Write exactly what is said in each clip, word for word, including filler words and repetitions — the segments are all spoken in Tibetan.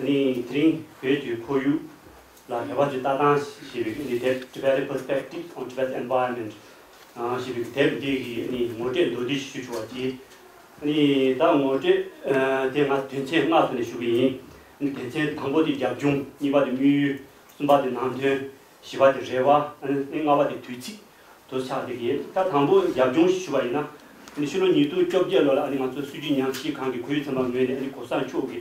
ནི་དེ་རིང་བོད་ཀྱི་ཁོར་ཡུག་ལ་བོད་པ་ཚོས་ལྟ་སྟངས་ཞེས་པའི་ནི་དེབ། Tibetan Perspective on Tibet's Environment ཞེས་པའི་དེབ་འདི་གི་ནི་ངོ་སྤྲོད་མདོར་བསྡུས་ཤིག་ཞུ་ཆོག་པ་གྱིས། ནི་ད་ངོ་སྤྲོད་དེ་ང་དོན་ཚན་ལྔ་ཐོག་ནས་ཞུ་གི་ཡིན། ནི་དོན་ཚན་དང་པོ་དེ་རྒྱབ་ལྗོངས། གཉིས་པ་དེ་དམིགས་ཡུལ། གསུམ་པ་དེ་ནང་དོན། བཞི་པ་དེ་རེ་བ། ཨ་ནི་ལྔ་པ་དེ་དུས་ཚིགས། དུ་ཆགས་བསྡད་ཀྱི་ཡོད། ད་དང་པོ་རྒྱབ་ལྗོངས་ཞུ་བ་ཡིན་ན། ཨ་ནི་ཕྱི་ལོ་ཉིས་སྟོང་བཅོ་བརྒྱད་ལོ་ལ་ཨ་ནི་ང་ཚོ་སྲིད་བྱུས་ཉམས་ཞིབ་ཁང་གི་ཁོར་ཡུག་ཚན་པ་ངོས་ནས་ཨ་ནི་གོང་ས་མཆོག་གི་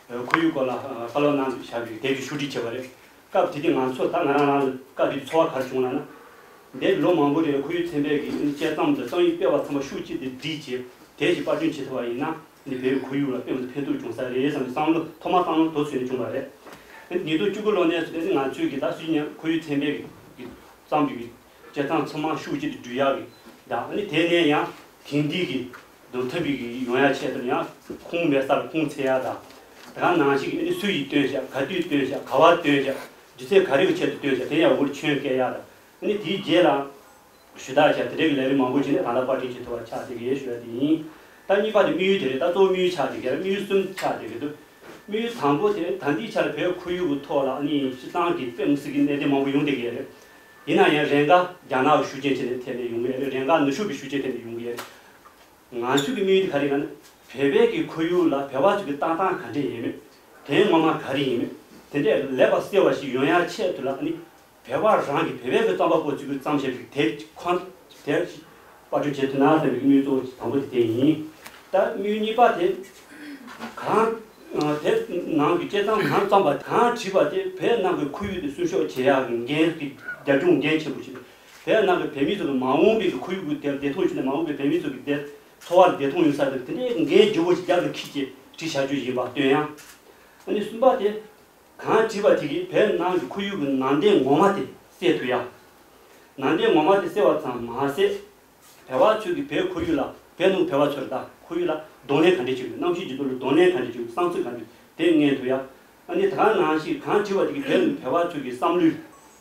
ཁོར་ཡུག་སྐོར་ལ་བཀའ་སློབ་གནང་བཞག་པའི་དེབ་ཀྱི་ཕྱོགས་སྒྲིག་བྱས་པ་རེད། སྐབས་དེ་དུས་ང་ཚོ་ད་ང་རང་རང་ལ་སྐབས་དེ་དུས་ཚོར་བ་ག་རེ་བྱུང་ལབ་ན། འདས་ལོ་མང་པོ་རིང་ཁོར་ཡུག་ཚན་པའི་གི་དཔྱད་རྩོམ་དང་རྩོམ་ཡིག་སྤེལ་བ་ཚང་མ་ཤུགས་གཅིག་ཏུ་སྒྲིལ་བྱས་དེབ་ཞིག་པར་སྐྲུན་བྱེད་ཐུབ་པ་ཡིན་ན། ནི་བོད་ཀྱི་ཁོར་ཡུག་ལ་དཔེ་མི་སྲིད་ཕན་ཐོགས་བྱུང་ས་རེད་བསམ་ནས་བསམ་བློ་ཐོག་མ་བསམ་བློ་དེ་ཚོད་ནས་བྱུང་བ་རེད། ཉིས་སྟོང་བཅུ་དགུ་ལོ་ནས་བཟུང་སྟེ་ནི་ང་ཚོའི་གི་ད་སྲིད་ཉམས་ཁོར་ཡུག་ཚན་པའི་གི་བརྩམས་པའི་གི་དཔྱད་རྩོམ་ཚང་མ་ཤུགས་གཅིག་ཏུ་འགྲུལ་ཡག་གི་དང་། ཨ་ནི་དེ་ནས་ཡང་དེང་དུས་ཀྱི་དོན་ཐུབ་པའི་གི་ཡོང་ཡག་ཆེད་དུ་ཡང་ཁུངས་མེད་སར་ཁུངས་འཚོལ་ཡག་དང་། དེ་ག་ནང་བཞིན་གྱི་ཨ་ནི་སུ་ཡིས་བཏོན་བཞག་ག་དུས་བཏོན་བཞག་ག་བར་བཏོན་བཞག་རྒྱུ་མཚན་ག་རེ་གི་ཆེད་དུ་བཏོན་བཞག་དེ་ཡང་འུར་ཆོས་སྐད་ཡག་དང་། ཨ་ནི་དེའི་རྗེས་ལ་ཞུ་དག་བྱས་དེ་འདྲའི་གི་ལས་རིམ་མང་པོ་ཞིག་ནི་ད་ལྟ་པར་སྐྲུན་བྱེད་ཐུབ་པ་ཆགས་བསྡད་ཀྱི་ཡོད་ཞུ་ཡག་དེ་ཡིན། ད་གཉིས་པ་དེ་དམིགས་ཡུལ་དེ་རེད། ད་གཙོ་བོ་དམིགས་ཡུལ་ཆགས་བསྡད་ཀྱི་རེད། དམིགས་ཡུལ་གསུམ་ཆགས་བསྡད་ཀྱི་འདུག་དམིགས་ཡུལ་དང་པོ་དེ་ད་ལྟའི་ཆར་བོད་ཁོར་ཡུག་གི་ཐོག་ལ་ཨ་ནི་སྤྱིར་བཏང་གི་དཔེ་མི་སྲིད་ཀྱི་གནད་དོན་མང་པོ་ཡོང་བསྡད་ཀྱི་ཡོད་རེད། ཡིན་ན་ཡང་རེ་འགའ་རྒྱ་ནག་གི་ཤུགས་རྐྱེན་ཆེད་ནས་ཐད་ནས་ཡོང་གི་ཡོད་རེད། རེ་འགའ་ནུབ་ཕྱོགས་ཀྱི་ཤུགས་རྐྱེན་ཐད་ནས་ཡོང་གི་ཡོད་རེད། ང་ཚོའི་གི་དམིགས་ཡུལ་དེ་ག་རེ་ཡིན་ན། བོད་པའི་གི་ཁོར་ཡུག་ལ་བོད་པ་ཚོ་གི་ལྟ་སྟངས་ག་འདྲ་ཡིན་མིན། དོན་ངོ་མ་ག་རེ་ཡིན་མིན། དེ་འདྲས་ལེགས་པར་གསལ་བ་ཞིག་ཡོང་ཡག་ཆེད་དུ་ལ་ཨ་ནི། བོད་པ་རང་གི་བོད་པའི་གི་རྩོམ་པ་པོ་ཚོས་གི་བརྩམས་བཞག་པའི་དེབ་ཁོང་དེབ་ཞིག་པར་སྐྲུན་བྱེད་ཐུབ་ན་བསམ་པའི་དམིགས་ཡུལ་གཙོ་བོ་དང་པོ་དེ་དེ་ཡིན། ད་དམིགས་ཡུལ་གཉིས་པ་དེ། གང་། དེབ་ནང་གི་དཔྱད་རྩོམ་གང་བརྩམས་པ་གང་བྲིས་པ་དེ་བོད་ནང་གི་ཁོར་ཡུག་དེ་སྲུང་སྐྱོབ་བྱེད་ཡག་གི་འགན་གི་རྒྱབ་ལྗོངས་འགན་ཆེན་པོ་ཞིག་རེད། བོད་ནང་གི་བོད་མི་ཚོ་གི་མ་འོངས་པའི་གི་ཁོར་ཡུག་གི་དེར་བདེ་ཐང་ཞིག་དང་མ་འོངས་པའི་བོད་མི་ཚོ་གི་དེར་འཚོ་བར་བདེ་ཐང་ཡོང་ས་དེ་དེ་འདྲའི་འགན་ལྗིད་པོ་ཞིག་རྒྱབ་ཏུ་འཁྱེར་བྱས་བྲིས་བཞག་རྒྱུ་ཡིན་པ་སྟོན་ཡང་། ཨ་ནི་གསུམ་པ་དེ། གང་བྲིས་པ་དེ་གིས་བོད་ནང་གི་ཁོར་ཡུག་གི་ནང་དོན་ངོ་མ་དེ་གསལ་ཐུབ་ཡ། ནང་དོན་ངོ་མ་དེ་གསལ་བ་ཙམ་མ་ཟད། བོད་པ་ཚོས་ཀྱི་བོད་ཁོར་ཡུག་ལ་བོད་ནང་བོད་པ་ཚོར་དང་ཁོར་ཡུག་ལ་གདོང་ལེན་ག་འདྲས་བྱེད་དགོས། གནམ་གཤིས་ཀྱི་ཐོག་ལ་གདོང་ལེན་ག་འདྲས་བྱེད་དགོས། བསམ་ཚུལ་ག་འདྲས་དེ་མངོན་ཐུབ་ཡ། ཨ་ནི་ད་ག་ནང་བཞིན་གང་བྲིས་པ་དེ་གིས་བོད་ནང་བོད་པ་ཚོས་ཀྱི་བསམ་བློའི་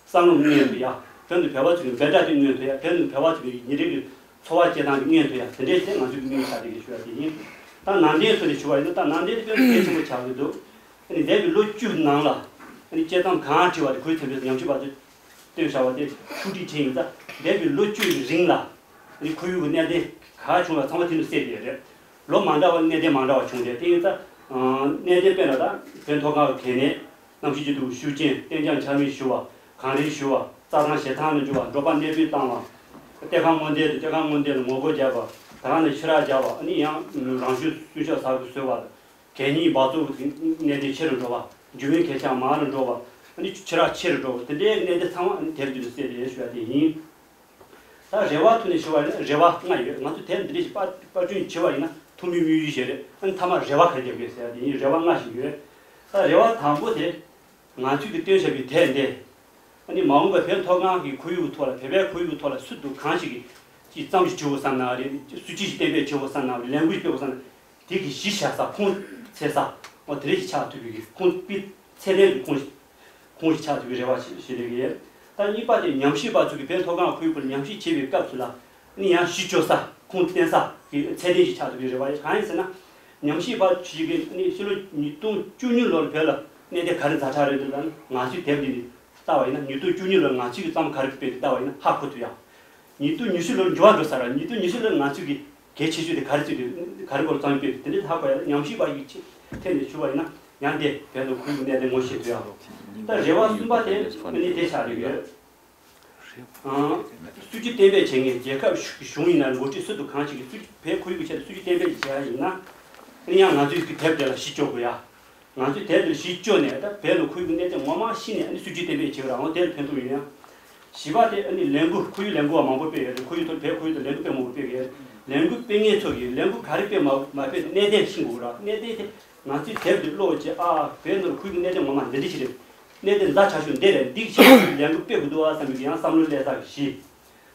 བསམ་བློ་མངོན་ཐུབ་ཡ། བོད་ནང་བོད་པ་ཚོས་ཀྱི་འབོད་སྒྲ་དེ་མངོན་ཐུབ་ཡ། བོད་ནང་བོད་པ་ཚོས་ཀྱི་ཉིན་རེ་གི་འཚོ་བ་སྐྱེལ་སྟངས་དེ་མངོན་ཐུབ་ཡ། དེ་འདྲས་དེ་ང་ཚོས་ཀྱི་དམིགས་ཡུལ་ཆགས་བསྡད་ཀྱི་ཞུ་བ་དེ་ཡིན། ད་ནང་དོན་ཐོག་ནས་ཞུ་བ་ཡིན་ན་ད་ནང་དོན་དེ་དཔེ་མི་སྲིད་གལ་ཆེན་པོ་ཆགས་ཀྱི་འདུག་ཨ་ནི་འདས་པའི་ལོ་བཅུ་ནང་ལ་ཨ་ནི་དཔྱད་རྩོམ་གང་བྲིས་པ་དེ་ཁོའི་ཚན་པའི་ཉམས་ཞིབ་པ་ཚོས་བཏོན་བཞག་པ་དེ་ཐུགས་འདྲི་བྱས་ཡིན་ཙང་འདས་པའི་ལོ་བཅུ་ཡི་རིང་ལ་ཨ་ནི་ཁོར་ཡུག་གི་གནད་དོན་ག་བྱུང་བ་ཚང་མ་དེ་ནས་གསལ་བསྡད་ཡོད་རེད། ལོ་མ་འདྲ་བ་གནད་དོན་མ་འདྲ་བ་བྱུང་སྟེ་དེ་ཡིན་ཙང་གནད་དོན་དཔེར་ན་ད་བོད་མཐོ་སྒང་གི་གལ་གནད། གནམ་གཤིས་ཀྱི་སྟེང་ཤུགས་རྐྱེན། གཏན་འཇགས་འཆར་མི་ཞུ་བ། གངས་རི་ཞུ་བ། རྩྭ་ཐང་བཞེས་ཐང་ལ་འགྱུར་བ། འབྲོག་པ་གནས་སྤོས་བཏང་བ། གཏེར་ཁ་སྔོག་འདོན་དང་གཏེར་ཁ་སྔོག་འདོན་ལ་ངོ་རྒོལ་བརྒྱབ་པ། ད་ག་ནང་ཕྱི་རགས་བརྒྱབ་པ། ཨ་ནི་ཡང་རང་བཞིན་སྲུང་སྐྱོབ་ཟ་དགོས་བཟོས་པ། གད་སྙིགས་འབག་བཙོག་གི་གནད་དོན་ཆེ་རུ་འགྲོ་བ། འགྱུར་བའི་གད་ཆག་མང་རུ་འགྲོ་བ། ཨ་ནི་ཆུ་རགས་ཆེ་རུ་འགྲོ་བ། དེ་འདྲའི་གནད་དོན་ཚང་མ་ཨ་ནི་དེབ་འདི་ནས་གསལ་རེད་ཞུ་བ་དེ་ཡིན། ད་རེ་བ་ཐོག་ནས་ཞུ་བ་ཡིན་ན་རེ་བ་ལྔ་ཡོད། ང་ཚོ་དེབ་འདི་འདྲ་ཞིག་པར་པར་སྐྲུན་བྱེད་པ་ཡིན་ན་ཐུགས་མི་དམིགས་ཡུལ་ཞིག་རེད། ཨ་ནི་མཐའ་མ་རེ་བ་ག་རེ་རྒྱབ་དགོས་ཟེར་ཡ་དེ་ཡིན། རེ་བ་ལྔ་ཞིག་ཡོད། ད་རེ་བ་དང་པོ་དེ། ང་ཚོས་ཀྱི་བཏོན་བཞག་པའི་དེབ་འདི། ཨ་ནི་མ་འོངས་པར་བོད་མཐོ་སྒང་གི་ཁོར་ཡུག་གི་ཐོག་ལ་བོད་པའི་ཁོར་ཡུག་གི་ཐོག་ལ་སུ་འདུག་གང་ཞིག་གིས་ཀྱི་རྩོམ་ཞིག་བྲིས་དགོས་བསམ་ན་རེད། སྲིད་ཇུས་ཤིག་གཏན་འབེབས་བྱེད་དགོས་བསམ་ན་རེད། ལས་འགུལ་ཞིག་སྤེལ་དགོས་བསམ་ན་དེ་གི་གཞི་བཞག་ས་ཁུངས་འཚོལ་ས་འོ་དེ་རེད་ཅིག་ཆགས་ཐུབ་པའི་གི་ཁུངས་དཔེ་ཚད་ལྡན་གྱི་ཁུངས་ཤིག་ཁུངས་ཤིག་ཆགས་ཐུབ་པའི་རེ་བ་ཞིག་ཞིག་རེད་གི། ད་གཉིས་པ་དེ་ཉམས་ཞིབ་པ་ཚོ་གི་བོད་མཐོ་སྒང་ཁོར་ཡུག་སྐོར་ཉམས་ཞིབ་བྱེད་པའི་སྐབས་སུ་ལ་ནི་ཡང་གཞི་བཅོལ་ས་ཁུངས་བསྟན་ས་གི་ཚད་ལྡན་ཞིག་ཆགས་ཐུབ་པའི་རེ་བ་ཡོད། གང་ཡིན་ཟེར་ན། ཉམས་ཞིབ་པ་ཞིག་གིས་ནི་ཕྱི་ལོ་ཉིས་སྟོང་བཅུ་གཉིས་ལོར་བོད་ལ་གནད་དོན་ག་རེ་ཛ་དྲག་རེད་འདུག་ལབ་ན། ང་ཚོའི་དེབ་འདི་ནི་ལྟ་བ་ཡིན་ན་ཉིས་སྟོང་བཅུ་གཉིས་ལོར་ང་ཚོས་ཀྱི་རྩོམ་ག་རེ་སྤེལ་འདུག་ལྟ་བ་ཡིན་ན་ཧ་གོ་ཐུབ་ཡ། ཉིས་སྟོང་ཉི་ཤུ་ལོར་འགྱུར་བ་འགྲོ་ས་ར། ཉིས་སྟོང་ཉི་ཤུ་ལོར་ང་ཚོས་ཀྱི་གལ་ཆེ་ཤོས་དེ་ག་རེ་བརྩིས་འདུག་ག་རེ་སྐོར་རྩོམ་སྤེལ་འདུག་དེ་འདྲའི་ཧ་གོ་ཡ། ལ་ཉམས་ཞིབ་པ་ཡི་ཆེད་ཐད་ནས་ཞུ་བ་ཡིན་ན་ཡང་དེ་བོད་ལ་ཁོར་ཡུག་གནད་དོན་ངོ་ཤེས་ཐུབ་ཡ། ད་རེ་བ་གསུམ་པ་དེ་ནི་དེ་ཆགས་བསྡད་ཡོད། སྲིད་ཇུས་གཏན་འབེབས་བྱེད་མཁན་རྒྱལ་ཁབ་གཞུང་ཡིན་ན་འགོ་ཁྲིད་སུ་འདུག་གང་ཞིག་གིས་སྲིད་བོད་ཁོར་ཡུག་གི་ཆེད་དུ་སྲིད་ཇུས་གཏན་འབེབས་བྱེད་ཡ་ཡིན་ན། ཨ་ནི་ཡང་ང་ཚོས་ཀྱི་དེབ་དེ་ལ་གཞི་བཅོལ་དགོས་ཡ། ང་ཚོས་དེབ་དེར་གཞི་བཅོལ་ནས་ད་བོད་ལ་ཁོར་ཡུག་གི་གནད་དོན་ངོ་མ་ཤེས་ནས་ཨ་ནི་སྲིད་ཇུས་གཏན་འབེབས་བྱེད་རང་དེ་ལ་ཕན་ཐོགས་ཡོད་ཡ། བཞི་པ་དེ་ཨ་ནི་ལས་འགུལ་ཁོར་ཡུག་ལས་འགུལ་བ་མང་པོ་སྤེལ་ཡོད་རེད། ཁོར་ཡུག་ཐོག་བོད་ཁོར་ཡུག་ཐོག་ལས་འགུལ་སྤེལ་མང་པོ་སྤེལ་ཡོད་རེད། ལས་འགུལ་སྤེལ་མཁན་ཚོ་གིས་ལས་འགུལ་ག་རེ་སྤེལ་མ་མ་སྤེལ་གནད་དོན་ཤེས་དགོས་ར། གནད་དོན་དེ། ང་ཚོས་དེབ་འདི་ཀློག་བྱས་ཨ་བོད་ནང་ལ་ཁོར་ཡུག་གི་གནད་དོན་ངོ་མ་འདི་འདྲ་ཞིག་རེད། གནད་དོན་ཛ་དྲག་ཤོས་འདི་རེད། འདི་གི་ཆེད་དུ་ལས་འགུལ་སྤེལ་དགོས་འདུག་ཨ་བསམ་པའི་ཡང་བསམ་བློ་སླེབས་ས་གི་གཞི།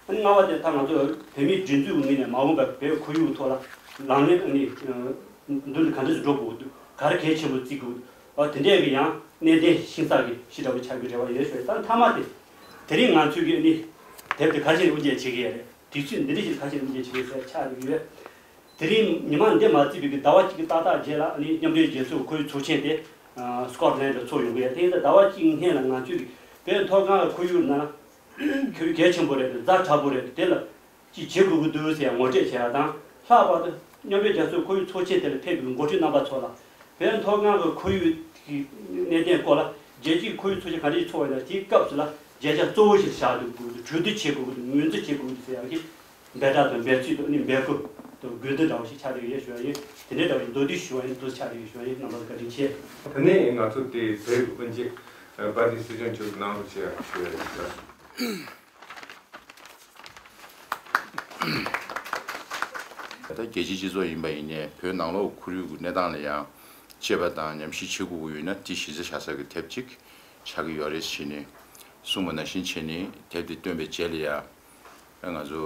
ཨ་ནི་ལྔ་པ་དེ་ད་ང་ཚོ་བོད་མིའི་སྒྲིག་འཛུགས་ངོས་ནས་མ་འོངས་པར་བོད་ཁོར་ཡུག་ཐོག་ལ་ལག་ལེན་ཨ་ནི་མདུན་དུ་ག་འདྲ་ཞིག་འགྲོ་དགོས་འདུག་ག་རེ་གལ་ཆེན་པོ་བརྩི་དགོས་འདུག་ཨ་དེ་འདྲས་ཀྱི་ཡང་གནད་དོན་ཤིང་ས་གི་གཞི་འདྲ་བོ་ཆགས་རྒྱུའི་རེ་བ་ཡོད་ཞུ། ད་མཐའ་མ་དེ་དེ་རིང་ང་ཚོས་ཀྱི་ཨ་ནི་དེབ་དེ་ག་རེ་བྱས་ནས་དབུ་འབྱེད་བྱེད་ཀྱི་ཡོད་རེད། དུས་ཚོད་འདི་འདྲ་ཞིག་ག་ཞིག་ལ་འདི་བྱེད་ཟེར་ཆགས་ཡོད། དེ་རིང་ཉི་མ་འདི་མ་བརྩིས་པའི་གི་ཟླ་བ་གཅིག་གི་ཏག་ཏག་རྗེས་ལ་ཨ་ནི་མཉམ་འབྲེལ་རྒྱལ་ཚོགས་ཁོའི་ཚོགས་ཆེན་དེ་ ཨ་སི་ཀོཊ་ལན་ལ་ཚོགས་ཡོང་གི་ཡོད། དེ་ཡིན་ཙང་ཟླ་བ་གཅིག་སྔོན་ལ་ང་ཚོས་བོད་མཐོ་སྒང་གི་ཁོར་ཡུག་ནང་ཁོར་ཡུག་གལ་ཆེན་པོ་རེད་དང་ཛ་དྲག་པོ་རེད་དེ་ལ་ཅིག་བྱེད་དགོས་ཀྱི་འདུག་ཟེར་ངོ་སྤྲོད་བྱས་ཡ་དང་། ལྷག་པར་དུ་མཉམ་འབྲེལ་རྒྱལ་ཚོགས་ཁོར་ཡུག་ཚོགས་ཆེན་དེ་ལ་ཕེབས་པའི་འགོ་ཁྲིད་རྣམ་པ་ཚོ་ལ་བོད་མཐོ་སྒང་གི་ཁོར་ཡུག་གི་གནད་དོན་སྐོར་ལ་རྒྱལ་སྤྱིའི་ཁོར་ཡུག་ཚོགས་ཆེན་ག་འདྲ་ཞིག་ཚོགས་པ་ཡིན་ན་དེའི་སྐབས་སུ་ལ་བརྗོད་བྱ་གཙོ་བོ་ཞིག་བཞག་དགོས་ཀྱི་འདུག་གྲོས་བསྡུར་བྱེད་དགོས་ཀྱི་འདུག་ངོས་འཛིན་བྱེད་དགོས་ཀྱི་འདུག་ཟེར་ཡ་གི་འབད་སྒྲ་དང་འབད་ཚིག་དང་ནི་འབོད་སྐུལ་དང་དགོས་འདུན་འདྲ་བོ་ཞིག་ཆགས་བསྡད་ཡོད་ཞུ་བ་ཡིན། དེ་འདྲའི་འདྲ་བའི་མདོར་བསྡུས་ཞུ་བ་ཡིན། འདུག་ཆགས་བསྡད་ཡོད་ཞུ་བ་ཡིན། རྣམ་པ་ལ་བཀའ་དྲིན་ཆེ། ད་ནི་ང་ཚོ་དེ་བོད་དབུ་འབྱེད་པར་དེ་སྲིད་སྐྱོང་མཆོག་གནང་རོགས་བྱེད་ཞུ་བ་ཡིན། ད་རྒྱལ་སྤྱིའི་སྤྱི་ཚོགས་ཡིན་པ་ཡིན་ནའི་བོད་ནང་ལོགས་ཁོར་ཡུག་གི་གནས་སྟངས་ལ་ཡང་དཔྱད་པ་དང་ཉམས་ཞིབ་བྱེད་དགོས་ཀྱི་ཡོད་ན་དེ་གཞི་རྩ་བཞག་ས་གི་དེབ་ཅིག་ཆགས་ཀྱི་ཡོད་རེད་ཟེར་ནས་གསུངས་པ་ནང་བཞིན་བྱས་ནས་དེབ་དེ་བཏོན་པའི་རྗེས་ལ་ཡང་ང་ཚོ་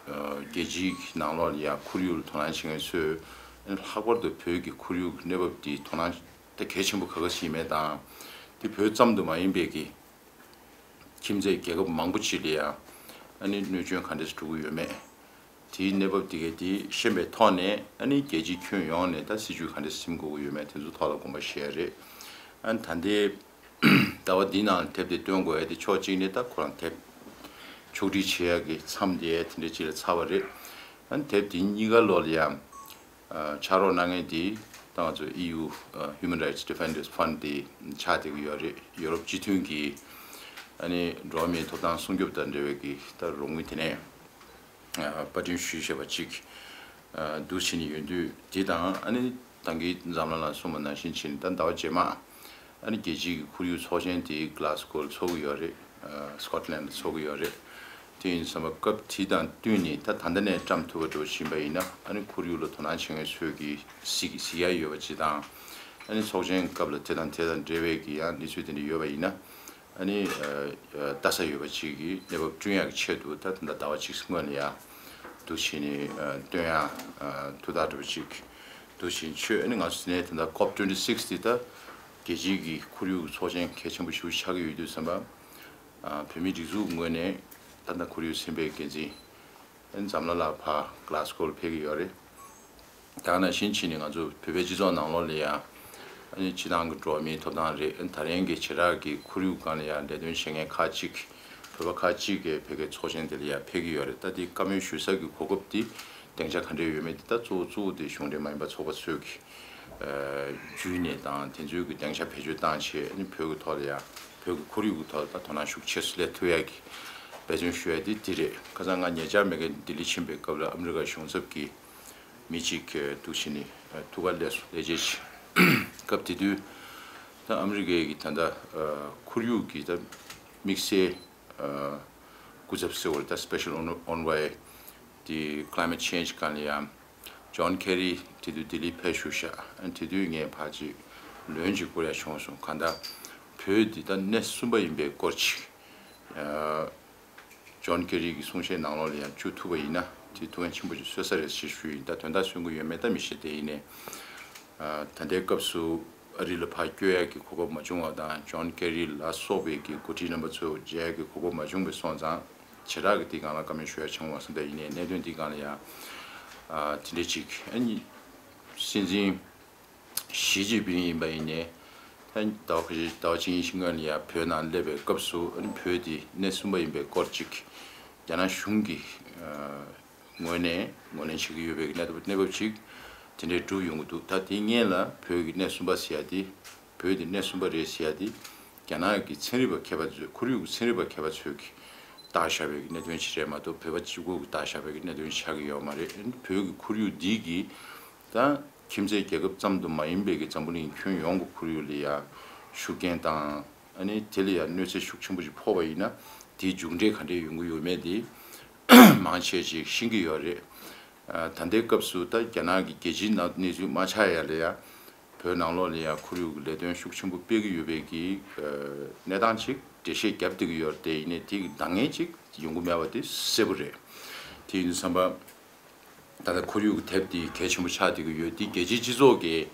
རྒྱལ་སྤྱིའི་ནང་ལོགས་ལ་ཡང་ཁོར་ཡུག་ལ་དོ་སྣང་བྱེད་མཁན་ཚོས་ལྷག་པར་དུ་བོད་ཀྱི་ཁོར་ཡུག་གནས་བབ་འདི་དོ་སྣང་ད་གལ་ཆེན་པོ་ག་ག་ཞིག་མེད་དང་། འདི་བོད་ཙམ་དུ་མ་ཡིན་པའི་གི་ཁྱིམ་མཚེས་རྒྱལ་ཁབ་མང་པོ་ཅིག་ལ་ཡང་ཨ་ནི་གནོད་སྐྱོན་ག་འདྲས་འགྲོ་གི་ཡོད་མེད། དེའི་གནས་བབ་དེ་གའི་དེ་ཤེས་པའི་ཐོག་ནས་ཨ་ནི་རྒྱལ་སྤྱིའི་ཁྱོན་ཡོངས་ནས་ད་སྲིད་ཇུས་ག་འདྲས་འཛིན་དགོས་ཀྱི་ཡོད་མེད་དེ་ཚོ་ཐོག་ལ་དགོངས་པ་བཞེས་རེད། ཨ་ནི་ད་ལྟའི་ཟླ་བ་འདིའི་ནང་དེབ་དེ་བཏོན་དགོས་ཡ་དེ་ཕྱོགས་གཅིག་ནས་ད་ཁོ་རང་དེབ་ཕྱོགས་སྒྲིག་བྱེད་ཡ་གི་མཚམས་དེ་དེ་འདྲ་ཅིག་ལ་ཚར་བ་རེད། ཨ་ནི་དེབ་དེ་གཉིས་ཀ་ལོག་ལ་ཡང་ཕྱག་རོགས་གནང་མཁན་དེ་ད་ང་ཚོ་ཨི་ཡུ་Human Rights Defenders Fund དེ་ཆགས་བསྡད་ཀྱི་ཡོད་རེད། ཡོ་རོབ་སྤྱི་མཐུན་གྱི་ཨ་ནི་འགྲོ་བ་མིའི་ཐོབ་ཐང་སྲུང་སྐྱོབ་དང་འབྲེལ་བའི་གི་ད་རོགས་དངུལ་དེ་ནས་པར་སྐྲུན་ཞུས་བཞག་པ་ཅིག་འདུག་བྱས་ནས་ཡོད་དུས་དེ་དང་ཨ་ནི་ད་གིན་འཛམ་གླིང་ལ་གསུངས་པ་ནང་བཞིན་བྱས་ནས་ད་ཟླ་བ་རྗེས་མ། ཨ་ནི་རྒྱལ་སྤྱིའི་ཁོར་ཡུག་ཚོགས་ཆེན་དེ་Glasgow ལ་ཚོགས་ཀྱི་ཡོད་རེད། ཨ་Scotland ལ་ཚོགས་ཀྱི་ཡོད་རེད། དེ་ཡིན་དུས་ཙམ་པ་སྐབས་དེ་དང་བསྟུན་ནས་ད་ད་ལྟ་ནས་བཀྲམ་ཐུབ་པ་འདྲ་བོ་ཕྱིན་པ་ཡིན་ན་ཨ་ནི་ཁོར་ཡུག་ལ་དོ་སྣང་བྱེད་མཁན་ཚོས་ཀྱི་གཟིགས་གཟིགས་ཡ་ཡོད་པ་ཅིག་དང་། ཨ་ནི་ཚོགས་ཆེན་སྐབས་ལ་དེ་དང་དེ་དང་འབྲེལ་བའི་གི་ཡང་གནས་ཚུལ་དེ་འདྲ་ཡོད་པ་ཡིན་ན་ཨ་ནི་ལྟ་ས་ཡོད་པ་ཅིག་གི་གནས་བབ་བསྐྲུན་ཡག་གི་ཆེད་དུ་ད་ད་ལྟ་ཟླ་བ་གཅིག་སྔོན་ལ་ཡ་འདུག་བྱས་ནས་བཏོན་ཡ་ཐུགས་ཐག་འདྲ་བོ་ཅིག་འདུག་བྱས་ཆོད། ཨ་ནི་ང་ཚོ་དེ་ནས་ད་ལྟ་ཀོབ་ཊུ་ཝེན་ཊི་སིགས་དེ་ད་རྒྱལ་སྤྱིའི་གི་ཁོར་ཡུག་ཚོགས་ཆེན་གལ་ཆེན་པོ་ཞིག་ཆགས་ཀྱི་ཡོད་དུས་ཙམ་པ། ཨ་བོད་མིའི་སྒྲིག་འཛུགས་ངོས་ནས་ད་ལྟ་ཁོར་ཡུག་སེམས་པའི་འགན་འཛིན་ཨ་ནི་འཛམ་གླིང་ལ་ཕར་Glasgow ལ་ཕེབས་ཀྱི་ཡོད་རེད། ད་ག་ནང་བཞིན་བྱས་ནས་ང་ཚོ་བོད་པའི་སྤྱི་ཚོགས་ནང་ལོགས་ལ་ཡང་ཨ་ནི་སྤྱི་བཏང་གི་འགྲོ་བ་མིའི་ཐོབ་ཐང་རེད། ཨ་ནི་ད་རིང་གི་བྱེ་བྲག་གི་ཁོར་ཡུག་སྒང་ལ་ཡང་ལས་དོན་བྱེད་མཁན་ཁག་ཅིག་བོད་པ་ཁག་ཅིག་གིས་བོད་ཀྱི་ཚོགས་ཆེན་དེ་ལ་ཡང་ཕེབས་ཀྱི་ཡོད་རེད། ད་དེ་བཀའ་མོལ་ཞུ་ས་གི་གོ་སྐབས་དེ་སྡིངས་ཆ་ག་འདྲས་ཡོད་མེད་དེ་ད་གཙོ་བོ་གཙོ་བོ་དེ་གཞུང་འབྲེལ་མ་ཡིན་པ་ཚོགས་པ་ཚོས་ཀྱི་ཨ་བརྒྱུད་ནས་དང་དེ་ཚོའི་གི་སྡིངས་ཆ་བེད་སྤྱོད་བཏང་བྱས་ཨ་ནི་བོད་ཀྱི་ཐོག་ལ་ཡང་བོད་ཀྱི་ཁོར་ཡུག་གི་ཐོག་ལ་ད་དོ་སྣང་ཤུགས་ཆེ་སུ་སླེབས་ཐུབ་ཡ་གི་འབད་བརྩོན་ཞུ་ཡ་དེ་དེ་རེད། ཁ་སང་ང་ཉེ་ཆར་མེ་གན་ལྡི་ལི་ཕྱིན་པའི་སྐབས་ལ་ཨ་མི་རི་ཀ་གཞུང་ཚབ་ཀྱི་མི་གཅིག་གིས་འདུག་བྱས་ནས་ཐུག་ག་སླེབས་སོང་། ལས་བྱེད་ཅིག་སྐབས་དེ་དུས་ད་ཨ་མི་རི་ཀའི་གི་ད་ལྟ་ཁོར་ཡུག་གི་ད་དམིགས་བསལ་སྐུ་ཚབ་ཟེར་བ་ད་Special Envoy དེ་Climate Change སྒང་ལ་ཡང་ཇོན་ཁེ་རི་དེ་དུས་ལྡི་ལི་ཕེབས་བཞུགས་ཤག་དེ་དུས་ངས་ཕར་ཅིག་ལན་ཅིག་བསྐུར་ཡ་བྱུང་སོང་། གང་ལྟར་བོད་འདི་ད་གནས་གསུམ་པ་ཡིན་པའི་སྐོར་ཅིག་ཇོན་ཁེ་རི་གི་གསུང་བཤད་ནང་ལོགས་ལ་ཡང་བཅུག་ཐུབ་པ་ཡིན་ན་དེ་ཐུགས་འགན་ཆེན་པོ་ཞིག་གསོས་ས་རེད་ཞེས་ཞུས་ཡིན། ད་དོན་དག་གསོན་གྱི་ཡོད་མེད་ད་མི་ཤེས། དེ་ཡིན་ནའི་ད་ལྟའི་སྐབས་སུ་ཨ་རི་ལ་ཕར་བསྐྱོད་ཡག་གི་གོ་སྐབས་མ་བྱུང་བ་དང་ཇོན་ཁེ་རི་ལ་སོགས་པའི་གི་འགོ་ཁྲིད་རྣམ་པ་ཚོ་མཇལ་ཡག་གི་གོ་སྐབས་མ་བྱུང་བའི་སོང་ཙང་བྱེ་བྲག་གི་དེའི་སྒང་ལ་བཀའ་མོལ་ཞུ་ཡ་བྱུང་བ་སོང་། ད་ཡིན་ནའི་གནད་དོན་དེའི་སྒང་ལ་ཡང་དེ་འདྲ་ཅིག་ཨ་ནི་སྲིད་འཛིན་ཞི་ཅིན་ཕིང་ཡིན་པ་ཡིན་ནའི་ད་ཟླ་བ་ཁ་ཤས་ཟླ་བ་གཅིག་གཉིས་ཤིག་སྔོན་ལ་ཡང་བོད་ནང་སླེབས་པའི་སྐབས་སུ་ཨ་ནི་བོད་དེ་གནས་གསུམ་པ་ཡིན་པའི་སྐོར་ཅིག་རྒྱ་ནག་གཞུང་གི་ངོས་ནས་ངོས་ལེན་བྱེད་ཀྱི་ཡོད་པའི་གནས་སྟངས་གནས་བབ་ཅིག་དེ་འདྲའི་སྒྲུབ་ཡོང་གི་འདུག་ད་དེ་སྔོན་ལ་བོད་ཀྱི་གནས་གསུམ་པ་ཟེར་ཡ་དེ་བོད་དེ་གནས་གསུམ་པ་རེད་ཟེར་ཡ་དེ་རྒྱ་ནག་གི་ཚན་རིག་པ་མཁས་པ་ཚོས་ཁོར་ཡུག་གི་ཚན་རིག་པ་མཁས་པ་ཚོས་ཀྱིས་བཏགས་བཞག་པའི་གནད་དོན་ཅིག་རེད་མ་གཏོགས་བོད་པ་གཅིག་པུ་གིས་བཏགས་བཞག་པའི་གནད་དོན་ཆགས་ཀྱི་ཡོད་མ་རེད། བོད་ཀྱི་ཁོར་ཡུག་འདི་གི་ད་ཁྱིམ་མཚེས་རྒྱལ་ཁབ་ཙམ་དུ་མ་ཡིན་པའི་གི་འཛམ་བུ་གླིང་ཁྱོན་ཡོངས་ཀྱི་ཁོར་ཡུག་ལ་ཡ་ཤུགས་རྐྱེན་དང་ཨ་ནི་དེ་ལ་ཡ་གནོད་འཚེ་ཤུགས་ཆེན་པོ་ཞིག་ཕོག་པ་ཡིན་ན་དེའི་མཇུག་འབྲས་ག་འདྲས་ཡོང་གི་ཡོད་མེད་དེ་མང་ཆེ་ཅིག་ཤེས་ཀྱི་ཡོད་རེད། ད་ལྟའི་སྐབས་སུ་ད་རྒྱ་ནག་གི་རྒྱལ་སྤྱིའི་ནང་གནས་ཚུལ་མ་ཆགས་ཡ་ལ་ཡ་བོད་ནང་ལོགས་ལ་ཡ་ཁོར་ཡུག་གི་ལས་དོན་ཤུགས་ཆེན་པོ་སྤེལ་གྱི་ཡོད་པའི་གི་གནས་སྟངས་ཅིག་འགྲེལ་བཤད་བརྒྱབ་བསྡད་ཀྱི་ཡོད་རེད། དེ་ཡིན་ནའི་དེ་གི་འདང་ངེས་ཅིག་ཡོང་གི་མེད་པ་དེ་གསལ་པོ་རེད། དེ་ཡིན་དུས་ཙམ་པ། ད་ལྟ་ཁོར་ཡུག་གི་དེབ་དེ་གལ་ཆེན་པོ་ཆགས་བསྡད་ཀྱི་ཡོད། དེ་རྒྱལ་སྤྱིའི་སྤྱི་ཚོགས་ཀྱིས་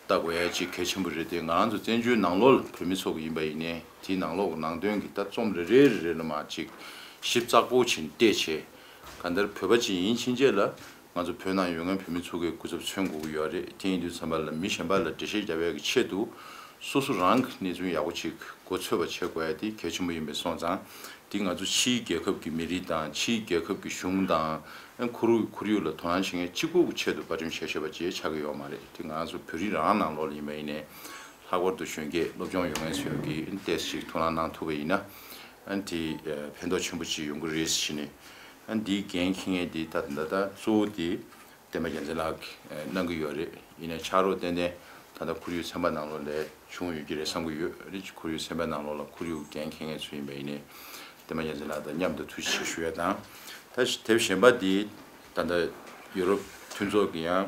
ལྟ་དགོས་ཡ་ཅིག་གལ་ཆེན་པོ་རེད་དེ། ང་རང་ཚོ་བཙན་བྱོལ་ནང་ལོགས་ལ་བོད་མི་ཚོ་གི་ཡིན་པ་ཡིན་ནའི་དེའི་ནང་ལོགས་ཀྱི་ནང་དོན་གྱི་ལྟ་རྩོམ་རེ་རེ་རེ་རེ་ལ་མར་ཅིག་ཞིབ་ཚགས་པོ་བྱས་ནས་བལྟས་བྱས། གང་ལྟར་བོད་པ་ཅིག་ཡིན་ཕྱིན་ཆད་ལ་ང་ཚོ་བོད་ནང་ཡོད་མཁན་བོད་མི་ཚོ་གི་སྐུ་ཚབ་མཚོན་དགོས་ཀྱི་ཡོད་རེད། དེ་ཡིན་དུས་ཙམ་པ་ལ་མི་གཞན་པ་ལ་འགྲེལ་བཤད་རྒྱབ་ཡ་གི་ཆེད་དུ་ སོ་སོ་རང་གི་གནས་ཚུལ་ཡག་པོ་ཅིག་མགོ་ཚོད་པ་བྱེད་དགོས་ཡ་དེ་གལ་ཆེན་པོ་ཡིན་པས་སོང་ཙང་། དེ་ང་ཚོ་ཕྱིའི་རྒྱལ་ཁབ་ཀྱི་མི་རིགས་དང་ཕྱིའི་རྒྱལ་ཁབ་ཀྱི་གཞུང་དང་། ཨ་ཁོར་ཡུག་ཁོར་ཡུག་ལ་དོ་སྣང་བྱེད་མཁན་གཅིག་པུ་གི་ཆེད་དུ་དཔར་སྐྲུན་བྱས་བཞག་པ་ཅིག་ཆགས་ཀྱི་ཡོད་མ་རེད། དེ་ང་ཚོ་བོད་རིགས་རང་ནང་ལོགས་ལ་ཡིན་པ་ཡིན་ནའི། ལྷག་པར་དུ་གཞོན་སྐྱེས་སློབ་སྦྱོང་ཡོད་མཁན་ཚོས་ཀྱིས་ཏོག་ཙམ་ཞིག་ཐུགས་སྣང་གནང་ཐུབ་པ་ཡིན་ན། ཨ་ནི་དེ་ཕན་ཐོགས་ཆེན་པོ་ཅིག་ཡོང་གི་རེད་ཟེར་ནས། ཨ་ནི་འདིའི་འགན་འཁྱེར་མཁན་དེ་ད་ད་ལྟ་གཙོ་བོ་དེ་བསྟན་པ་རྒྱལ་མཚན་ལགས་ཀྱིས་གནང་གི་ཡོད་རེད། ཡིན་ནའི་ཕྱག་རོགས་ཏན་ཏན་ད་ལྟ་ཁོར་ཡུག་ཚན་པ་ནང་ལོགས་ལས་བྱུང་ཡོད་ཀྱི་རེད་བསམ་གྱི་ཡོད་རེད། ཁོར་ཡུག་ཚན་པའི་ནང་ལོགས་ལ་ཁོར་ཡུག་འགན་འཁྱེར་མཁན་ཚོ་ཡིན་པ་ཡིན་ནའི། བསྟན་པ་རྒྱལ་མཚན་ལགས་དང་མཉམ་དུ་ཐུགས་རྗེ་ཆེ་ཞུ་ཡ་དང་། ད་དེབ་གཞན་པ་འདི་ད་ལྟ་ཡུ་རོབ་མཐུན་ཚོགས་ཀྱི་ཡང་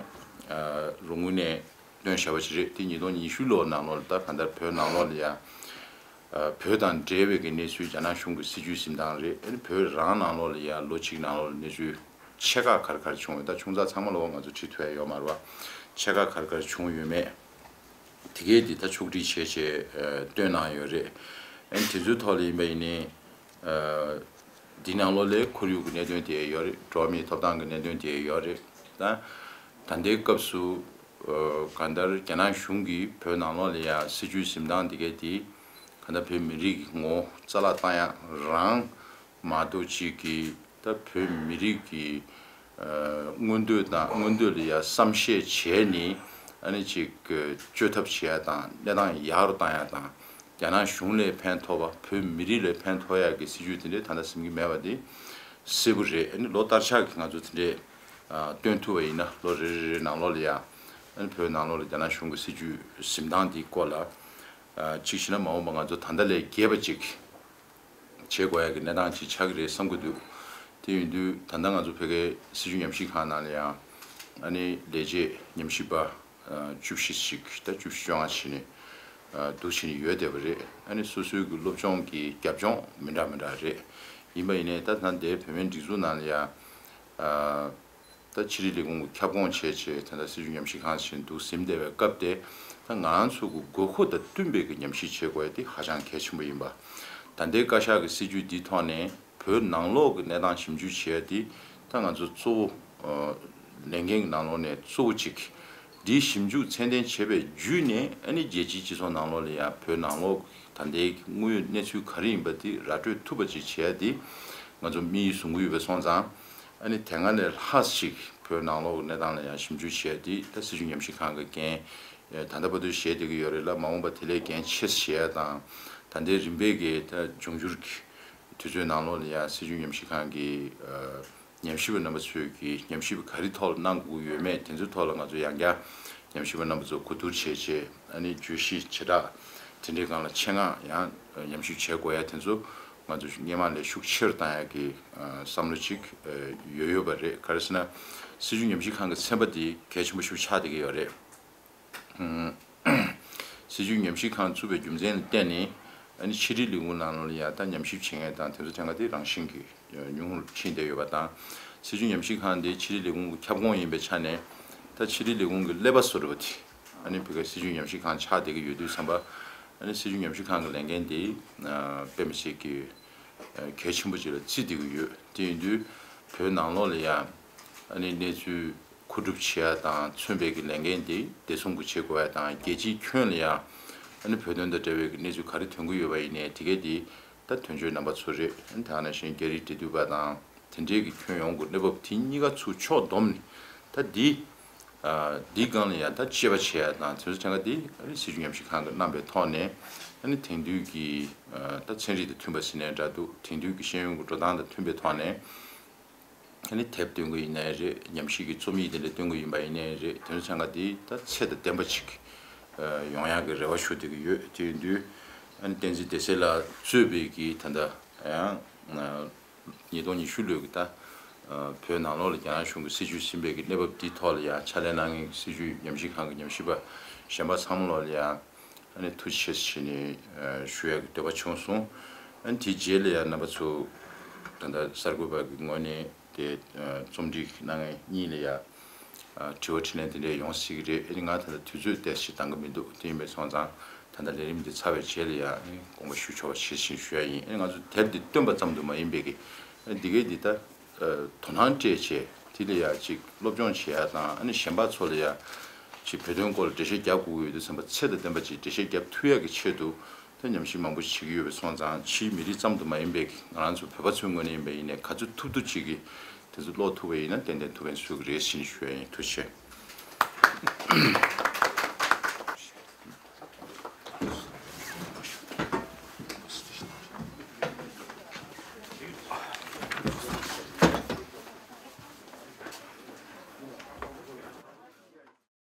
རོགས་དངུལ་ནས་བཏོན་བཞག་པ་ཞིག་རེད། དེ་ཉིས་སྟོང་ཉི་ཤུ་ལོའི་ནང་ལོགས་ལ་ད་གང་ལྟར་བོད་ནང་ལོགས་ལ་ཡང་བོད་དང་འབྲེལ་བའི་གི་གནས་ཚུལ། རྒྱ་ནག་གཞུང་གི་སྲིད་བྱུས་འཛིན་སྟངས་རེད། ཨ་ནི་བོད་རང་ནང་ལོགས་ལ་ཡང་ལོ་གཅིག་ནང་ལོགས་ལ་གནས་ཚུལ་ཆེ་ཁག་ག་རེ་ག་རེ་བྱུང་ཡོད། ད་ཆུང་ཙག་ཚང་མ་ལོགས་ང་ཚོ་བྲིས་ཐུབ་ཡ་ཡོད་མ་རེད་བ། ཆེ་ཁག་ག་རེ་ག་རེ་བྱུང་ཡོད་མེད། དེ་གས་དེ་ད་ཕྱོགས་སྒྲིག་བྱས་བྱས་བཏོན་གནང་ཡོད་རེད། ཨ་ནི་དེ་ཚོའི་ཐོག་ལ་ཡིན་པ་ཡིན་ནའི། འདི་ནང་ལོགས་ལ་ཁོར་ཡུག་གི་གནད་དོན་དེ་ཡོད་རེད། འགྲོ་བ་མིའི་ཐོབ་ཐང་གི་གནད་དོན་དེ་ཡོད་རེད། ད་ད་ལྟའི་སྐབས་སུ་གང་ལྟར་རྒྱ་ནག་གཞུང་གིས་བོད་ནང་ལོགས་ལ་ཡ་སྲིད་བྱུས་འཛིན་སྟངས་དེ་གས་དེ་གང་ལྟར་བོད་མི་རིགས་ཀྱི་ངོ་བོ་རྩ་བརླག་བཏང་ཡ་རང་མ་གཏོགས་ཅིག་གིས། ད་བོད་མི་རིགས་ཀྱི་མངོན་འདོད་དང་། མངོན་འདོད་ལ་ཡ་བསམ་ཤེས་བྱས་ནས། ཨ་ནི་ཅིག་བཅོས་ཐབས་བྱེད་ཡ་དང་གནས་སྟངས་ཡག་རུ་བཏང་ཡ་དང་། རྒྱ་ནག་གཞུང་ལ་ཕན་ཐོགས་པ། བོད་མི་རིགས་ལ་ཕན་ཐོགས་ཡ་གི་སྲིད་བྱུས་དེ་འདྲས་ད་ལྟ་ཟིན་གྱི་མེད་པ་དེ་གསལ་པོ་རེད། ཨ་ནི་ལོ་ལྟར་ཆགས་ཀྱི་ང་ཚོ་དེ་འདྲས་བཏོན་ཐུབ་པ་ཡིན་ན། ལོ་རེ་རེ་རེ་ནང་ལོགས་ལ་ཡ། ཨ་ནི་བོད་ནང་ལོགས་ལ་རྒྱ་ནག་གཞུང་གི་སྲིད་བྱུས་འཛིན་སྟངས་དེའི་སྐོར་ལ་གཅིག་བྱས་ན་མ་འོངས་པ་ང་ཚོ་ད་ལྟ་ལས་རྒྱས་པ་ཅིག་བྱེད་དགོས་ཡ་གི་གནས་སྟངས་ཅིག་ཆགས་ཀྱི་རེད་བསམ་གྱི་འདུག་དེ་ཡིན་དུས་ད་ལྟ་ང་ཚོ་བོད་སྐད་སྲིད་བྱུས་ཉམས་ཞིབ་ཁང་ནང་ལ་ཡང་། ཨ་ནི་ལས་བྱེད་ཉམས་ཞིབ་པ་བཅུ་བཞི་ཞིག་ད་བཅུ་བཞི་བཅོ་ལྔ་བྱས་ནས་འདུག་བྱས་ནས་ཡོད་བསྡད་པ་རེད། ཨ་ནི་སོ་སོའི་གི་སློབ་སྦྱོང་གི་རྒྱབ་ལྗོངས་མི་འདྲ་མི་འདྲ་རེད། ཡིན་པ་ཡིན་ནའི་ད་ད་ལྟའི་བོད་མིའི་སྒྲིག་འཛུགས་ནང་ལ་ཡང་། ད་ཕྱི་དྲིལ་ལས་ཁུངས་ཀྱི་ཁྱབ་ཁོངས་བྱས་བྱས་ད་ལྟ་སྲིད་བྱུས་ཉམས་ཞིབ་ཁང་ཞིག་འདུག་ཟིན་བསྡད་པའི་སྐབས་དེ། ད་ང་ཚོ་གི་དགོས་མཁོ་དང་བསྟུན་པའི་གི་ཉམས་ཞིབ་བྱེད་དགོས་ཡ་དེ་ཧ་ཅང་གལ་ཆེན་པོ་ཡིན་པ། ད་ལྟའི་བཀའ་ཤག་གི་སྲིད་བྱུས་འདིའི་ཐོག་ནས་བོད་ནང་ལོགས་ཀྱི་གནས་སྟངས་ཞིབ་འཇུག་བྱེད་ཡ་དེ། ད་ང་ཚོ་གཙོ་བོ་ལས་འགན་གྱི་ནང་ལོགས་ནས་གཙོ་བོ་གཅིག་འདིའི་ཞིབ་འཇུག་ཚད་ལྡན་བྱས་པའི་བརྒྱུད་ནས། ཨ་ནི་རྒྱལ་སྤྱིའི་སྤྱི་ཚོགས་ནང་ལོགས་ལ་ཡང་བོད་ནང་ལོགས་ད་ལྟའི་དངོས་ཡོད་གནས་ཚུལ་ག་རེ་ཡིན་པ་དེ་ར་སྤྲོད་ཐུབ་པ་ཅིག་བྱེད་ཡ་དེ་ང་ཚོ་དམིགས་ཡུལ་བཟུང་གི་ཡོད་པ་སོང་ཙང་། ཨ་ནི་དེ་སྔ་ལས་ལྷག་ཅིག་བོད་ནང་ལོགས་ཀྱི་གནས་སྟངས་ལ་ཡང་ཞིབ་འཇུག་བྱས་ཏེ། ད་སྲིད་བྱུས་ཉམས་ཞིབ་ཁང་གི་འགན་ད་ལྟ་བར་དུ་བཞེས་བསྡད་ཀྱི་ཡོད་རེད་ལ། མ་འོངས་པ་དེ་ལས་འགན་ཆེ་ཙམ་བཞེས་ཡ་དང་། ད་ལྟའི་རིམ་པས་ཀྱི་ད་འབྱུང་འགྱུར་གྱི་དུས་ཚོད་ནང་ལོགས་ལ་ཡང་སྲིད་བྱུས་ཉམས་ཞིབ་ཁང་གི་ཉམས་ཞིབ་པ་རྣམ་པ་ཚོས་ཀྱིས་ཉམས་ཞིབ་ག་རེ་ཐོག་ལ་གནང་དགོས་ཀྱི་ཡོད་མེད། དེ་ཚོའི་ཐོག་ལ་ང་ཚོ་ཡང་བསྐྱར་ཉམས་ཞིབ་པ་རྣམ་པ་ཚོ་གོ་བསྡུར་བྱས་རྗེས། ཨ་ནི་བརྗོད་གཞི་བྱེ་བྲག་དེ་འདྲའི་སྒང་ལ་ཆེད་མངགས་ཡང་ཉམས་ཞིབ་བྱེད་དགོས་ཡ་དེ་ཚོ་ང་ཚོ་སྔོན་མ་ལས་ཤུགས་ཆེ་རུ་བཏང་ཡ་གི་བསམ་བློ་ཅིག་ཡོད་ཡོད་པ་རེད། ག་རེ་ཟེར་ན། སྲིད་བྱུས་ཉམས་ཞིབ་ཁང་གི་ཚན་པ་དེ་གལ་ཆེན་པོ་ཞིག་ཆགས་བསྡད་ཀྱི་ཡོད་རེད། སྲིད་བྱུས་ཉམས་ཞིབ་ཁང་བཙུགས་པའི་རྒྱུ་མཚན་ལ་བརྟེན་ནས། ཨ་ནི་ཕྱི་དྲིལ་ལས་ཁུངས་ནང་ལོགས་ལ་ཡང་ད་ཉམས་ཞིབ་བྱེད་མཁན་དང་དེ་ཚོ་གྲངས་ཀ་དེ་རང་བཞིན་གྱིས་ཉུང་རུ་ཕྱིན་བསྡད་ཡོད་པ་དང་། སྲིད་བྱུས་ཉམས་ཞིབ་ཁང་དེ་ཕྱི་དྲིལ་ལས་ཁུངས་ཀྱི་ཁྱབ་ཁོངས་ཡིན་པའི་ཆ་ནས། ད་ཕྱི་དྲིལ་ལས་ཁུངས་ཀྱི་ཀླད་པ་བཟོ་འདྲ་བ་དེ་ཨ་ནི་བོད་སྐད་སྲིད་བྱུས་ཉམས་ཞིབ་ཁང་ཆགས་བསྡད་ཀྱི་ཡོད་དུས་ཙམ་པ། ཨ་ནི་སྲིད་བྱུས་ཉམས་ཞིབ་ཁང་གི་ལས་འགན་དེ་དཔེ་མི་སྲིད་ཀྱི་གལ་ཆེན་པོ་ཅིག་ལ་བརྩི་བསྡད་ཀྱི་ཡོད། དེ་ཡིན་དུས་བོད་ནང་ལོགས་ལ་ཡང་ཨ་ནི་གནས་ཚུལ་མཁོ་སྒྲུབ་བྱེད་ཡ་དང་མཚོན་པའི་གི་ལས་འགན་དེ་བདེ་སྲུང་གི་བྱེད་དགོས་ཡ་དང་། རྒྱལ་སྤྱིའི་ཁྱོན་ལ་ཡང་ཨ་ནི་བོད་དོན་དང་འབྲེལ་བའི་གི་གནས་ཚུལ་ག་རེ་ཐོན་གྱི་ཡོད་པ་ཡིན་ནའི་དེ་གས་དེ་ད་དོན་གཅོད་རྣམ་པ་ཚོ་རེད། ཨ་ནི་དེ་ནང་བཞིན་རྒྱ་རིགས་འབྲེལ་མཐུད་པ་དང་དེ་འབྲེལ་གྱི་ཁྱོན་ཡོངས་ཀྱི་གནས་བབ་དེ་གཉིས་ཀ་ཚུར་ཕྱོགས་བསྡོམས་ནས། ད་འདི་ཨ་འདིའི་སྒང་ལ་ཡང་ད་དཔྱད་པ་བྱེད་ཡ་དང་དེ་ཚོ་ཐད་ཀ་དེ་ཨ་ནི་སྲིད་བྱུས་ཉམས་ཞིབ་ཁང་གིས་གནང་པའི་ཐོག་ནས། ཨ་ནི་དེང་དུས་ཀྱི་ཨ་ད་ཚན་རིག་དང་མཐུན་པ་ཟེར་ནའི་འདྲ་འདུག་དེང་དུས་ཀྱི་ཤེས་ཡོན་གྱི་འགྲོ་སྟངས་དང་མཐུན་པའི་ཐོག་ནས། ཨ་ནི་དེབ་བཏོན་གྱི་ཡིན་ནའི་རེད། ཉམས་ཞིབ་ཀྱི་རྩོམ་ཡིག་དེ་འདྲ་བཏོན་གྱི་ཡིན་པ་ཡིན་ནའི་རེད། དེ་ཚོ་ཚང་མ་དེ་ད་ཚད་དང་ལྡན་པ་ཅིག་ཨ་ཡོང་ཡག་གི་རེ་བ་ཞུ་བསྡད་ཀྱི་ཡོད། དེ་ཡིན་དུས་ཨ་ནི་བསྟན་འཛིན་བདེ་གསལ་ལགས་གཙོས་པའི་གི་ད་ལྟ་ཡང་ཨ་ཉིས་སྟོང་ཉི་ཤུ་ལོའི་གི་ད་ཨ་བོད་ནང་ལོགས་ལ་རྒྱ་ནག་གཞུང་གི་སྲིད་བྱུས་ཟིན་པའི་གི་གནས་བབ་འདིའི་ཐོག་ལ་ཡང་ཕྱག་ལས་གནང་མཁན་གྱི་སྲིད་བྱུས་ཉམས་ཞིབ་ཁང་གི་ཉམས་ཞིབ་པ་གཞན་པ་ཚང་མ་ལོགས་ལ་ཡང་ཨ་ནི་ཐུགས་རྗེ་ཆེ་ཟེར་ནས་ཨ་ཞུ་ཡག་གི་འདོད་པ་བྱུང་སོང་། ཨ་ནི་དེའི་རྗེས་ལ་ཡང་རྣམ་པ་ཚོ་ད་ལྟ་གསར་འགོད་པ་གི་ངོས་ནས་དེ་ཨ་རྩོམ་སྒྲིག་གནང་མཁན་གཉིས་ལ་ཡང་ཨ་དྲི་བ་དྲིས་ལན་དེ་འདྲས་ཡོང་སྲིད་ཀྱི་རེད། ཨ་ནི་ང་ད་ལྟ་དུས་ཚོད་ཏོག་ཙམ་འདང་གི་མི་འདུག་དེ་ཡིན་པས་སོང་ཙང་ད་ལྟ་ལས་རིམ་འདི་ཚར་བའི་རྗེས་ལ་ཡང་ཨ་ནི་དགོངས་པ་ཞུ་ཆོག་པ་བྱེད་བཞིན་ཞུ་ཡ་ཡིན། ཨ་ནི་ང་ཚོ་དེབ་འདི་བཏོན་པ་ཙམ་དུ་མ་ཡིན་པའི་གི་ཨ་ནི་འདི་གའི་འདི་ལྟ། དོ་སྣང་སྤྲད་བྱས་དེ་ལ་ཡ་ཅིག་སློབ་སྦྱོང་བྱེད་ཡ་དང་། ཨ་ནི་གཞན་པ་ཚོ་ལ་ཡ་ ཅིག་བོད་དོན་སྐོར་ལ་འགྲེལ་བཤད་རྒྱག་དགོས་ཀྱི་ཡོད་དུས་ཙམ་པ་ཚད་དང་ལྡན་པ་ཅིག་འགྲེལ་བཤད་རྒྱབ་ཐུབ་ཡག་གི་ཆེད་དུ་ད་ཉམས་ཞིབ་མང་པོ་ཞིག་བྱེད་ཀྱི་ཡོད་པ་སོང་ཙང་ཕྱིའི་མི་རིགས་ཙམ་དུ་མ་ཡིན་པའི་ང་རང་ཚོ་བོད་པ་ཚོའི་ངོས་ནས་ཡིན་པ་ཡིན་ནའི་ག་ཚོད་ཐུབ་ཐུབ་ཅིག་གིས་དེ་ཚོ་ཀློག་ཐུབ་པ་ཡིན་ན་ཏན་ཏན་ཐུགས་ཕན་གསོས་ཀྱི་རེད་ཟེར་ནས་ཞུ་ཡ་ཡིན། ཐུགས་རྗེ་ཆེ།